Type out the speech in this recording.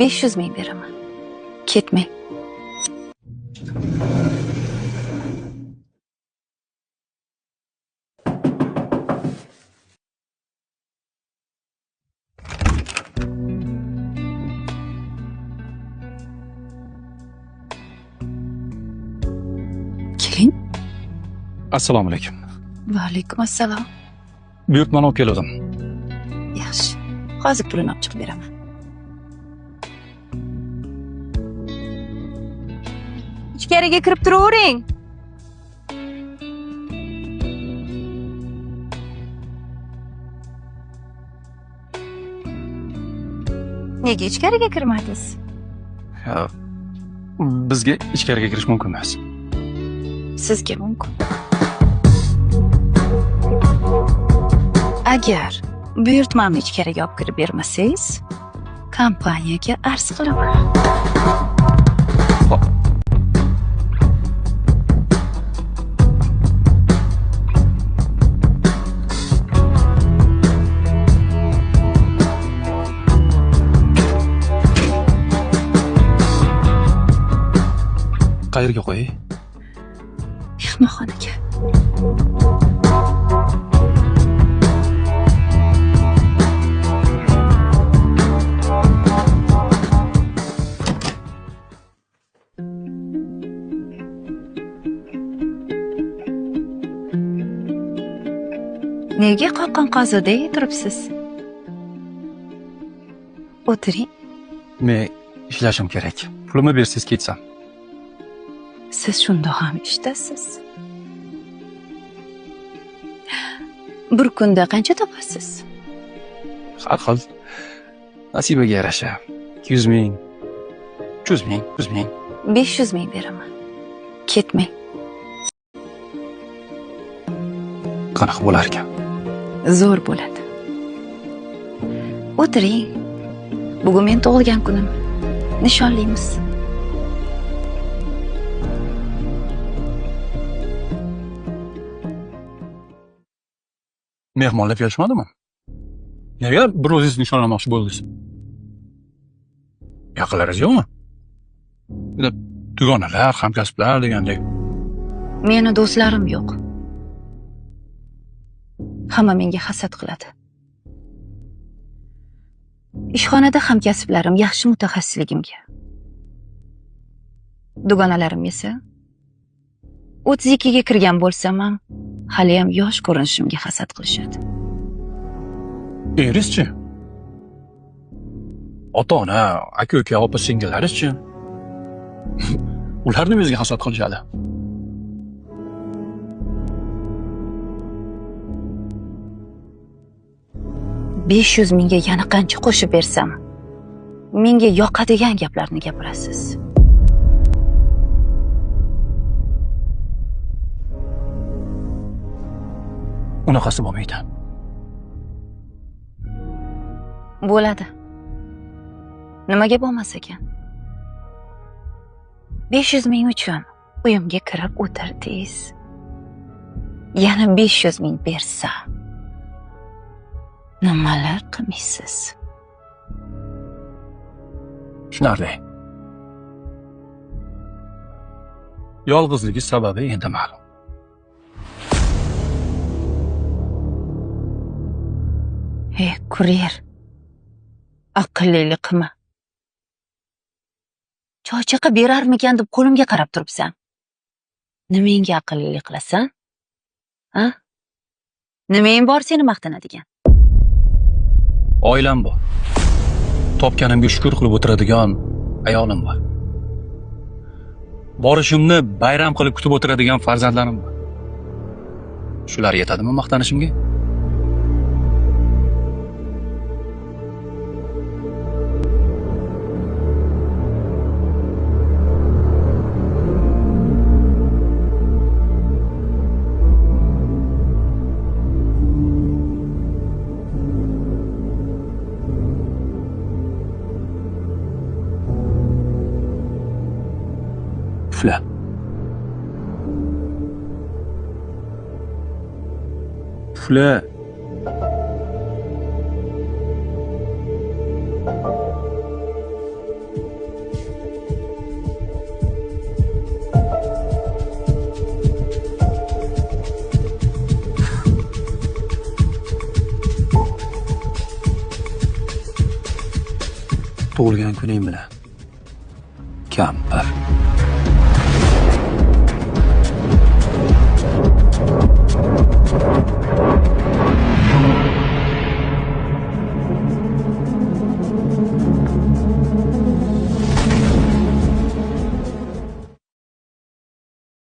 500 ming beraman. Ketmang. Keling. Assalomu alaykum. Va alaykum assalom. Buyurtmani olib keldim. Yaxshi. Hozir pulini olib chiqib beraman. Ichkariga kirib turavering. Nega ichkariga kirmadingiz? Ya, bizga ichkariga kirish mumkin emas. Sizga mumkin. Agar buyurtmamni ichkariga olib kirib bermasangiz, kompaniyaga arz qilaman. Xo'p. Qayerga qo'yay? Mehmonxonaga. Nega qoqqan qozidek turibsiz? O'tiring. Men ishlashim kerak. Pulimni bersangiz ketsam. Siz shunda ham ishdasiz. Bir kunda qancha topasiz? Har xil. Nasibaga yarasha. 200 ming, 300 ming, 100 ming. 500 ming beraman. Ketmang. Qanaqa bo'lar ekan? Zo'r bo'ladi. O'tiring. Bugun men tug'ilgan kunim. Nishonlaymiz. Mehmonlar kelishmadimi? Nega bir o'zingiz nishonlamoqchi bo'ldingiz? Yaqinlaringiz yo'qmi? Dugonalar, hamkasblar degandek. Meni do'stlarim yo'q. Hamma menga hasad qiladi. Ishxonada hamkasblarim yaxshi mutaxassisligimga. Dugonalarim esa 32 ga kirgan bo'lsam ham hali ham yosh ko'rinishimga hasad qilishadi. Erizchi? Ota-ona, aka-uka, opa-singillaringizchi? Ular nimangizga hasad qilishadi? $500 mingga yana qancha qo'shib bersam, menga yoqadigan gaplarni gapirasiz. Unaqasi bo'lmaydi. Bo'ladi. Nimaga bo'lmas ekan? 500 ming uchun uyimga kirib o'tirdingiz. Yana 500 ming bersam, nimalar qilmaysiz? Tushunarli. Yolg'izligi sababi endi ma'lum. Ey, kuryer, aqllilik qilma. Choychaqa berarmikan deb qo'limga qarab turibsan. Nimangga aqllilik qilasan? Ha? Nimang bor seni maqtanadigan? Oilam bor. Topganimga shukr qilib o'tiradigan ayolim bor. Borishimni bayram qilib kutib o'tiradigan farzandlarim bor. Shular yetadimi maqtanishimga? Pufla. Pufla. Tug'ilgan kuning bilan, kampir.